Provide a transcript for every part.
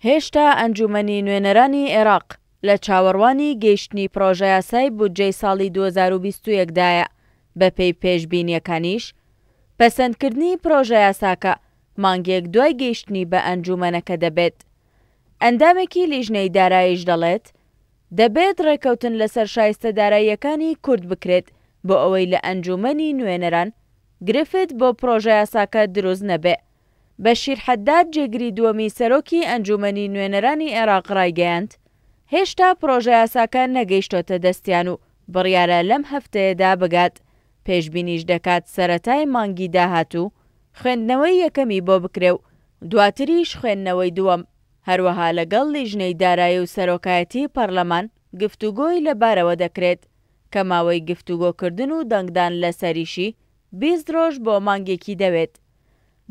هێشتا ئەنجوومەنی نوێنەرانی عێراق لە چاوەڕوانی گەیشتنی پڕۆژەیاسای بودجەی ساڵی 2021 دایە، بەپێی پێشبینییەکانیش پەسەندکردنی پڕۆژەیاساکە مانگێک دوای گەیشتنی بە ئەنجوومەنەکە دەبێت. ئەندامێکی لیژنەی داراییش دەڵێت، دەبێت ڕێککەوتن لەسەر شایستە داراییەکانی کورد بکرێت بۆ ئەوەی لە ئەنجوومەنی نوێنەران گرفت بۆ پڕۆژەیاساکە دروست نەبێ. بەشیر حەداد جێگری دووەمی سەرۆکی ئەنجوومەنی نوێنەرانی عێراق ڕایگەیاند، هێشتا پڕۆژەیاساکە نەگەیشتۆتە دەستیان و بڕیارە لەم هەفتەیەدا بگات، پێشبینیش دەکات سەرەتای مانگی داهاتوو خوێندنەوەی یەکەمی بۆ بکرێ و دواتریش خوێندنەوەی دووەم، هەروەها لەگەڵ لیژنەی دارایی و سەرۆکایەتی پەڕلەمان گفتوگۆی لەبارەوە دەکرێت، کە ماوەی گفتوگۆکردن و دەنگدان لەسەریشی 20 ڕۆژ بۆ مانگێکی دەوێت.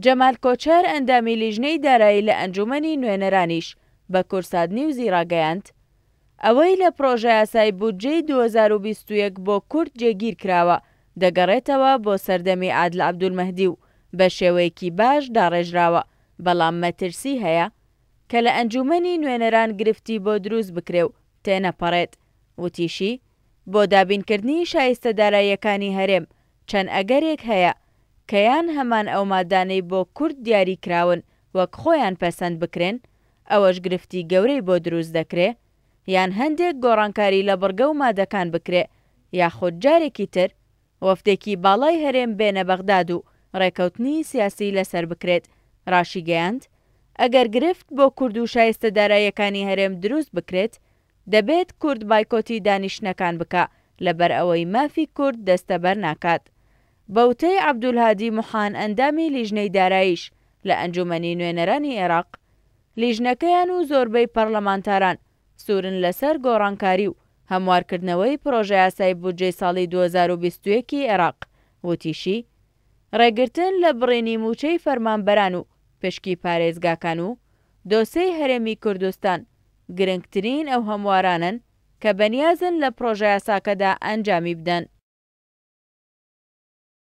جەمال کۆچەر ئەندامی لیژنەی دارایی لە ئەنجومەنی نوێنەرانیش بە کوردسات نیوزی ڕاگەیاند، ئەوەی لە پڕۆژەیاسای بودجەی 2021 بۆ کورد جێگیر کراوە دەگەڕێتەوە بۆ سەردەمی عادل عەبدولمەهدی و بە شێوەیەکی باش داڕێژراوە، بەڵام مەترسی هەیە کە لە ئەنجومەنی نوێنەران گرفتی بۆ دروست بکرێ و تێنەپەڕێت. وتیشی، بۆ دابینکردنی شایستە داراییەکانی هەرێم چەند ئەگەرێک هەیە کە یان هەمان ئەو مادانەی بۆ کورد دیاری کراون وەک خۆیان پەسەند بکرێن، ئەوەش گرفتی گەورەی بۆ دروست دەکرێ، یان هەندێک گۆڕانکاری لە بڕگە و مادەکان بکرێ، یاخود جارێکی تر وەفدێکی باڵای هەرێم بێنە بەغداد و ڕێکەوتنی سیاسی لەسەر بکرێت، ڕاشیگەیاند، ئەگەر گرفت بۆ کورد و شایستە داراییەکانی هەرێم دروست بکرێت، دەبێت کورد بایکۆتی دانیشتنەکان بکا لەبەر ئەوەی مافی کورد دەستەبەر ناکات. بە وتەی عەبدولهادی موحان ئەندامی لیژنەی داراییش لە ئەنجومەنی نوێنەرانی عێراق، لیژنەکەیان و زۆربەی پەڕلەمانتاران سوورن لەسەر گۆڕانکاری و هەموارکردنەوەی پڕۆژەیاسای بودجەی ساڵی 2021 ی عێراق، وتیشی، ڕێگرتن لە بڕینی مووچەی فەرمانبەران و پشکی پارێزگاکان و دۆسێی هەرێمی کوردستان گرنگترین ئەو هەموارانەن کە بەنیازن لە پڕۆژەیاساکەدا ئەنجامی بدەن.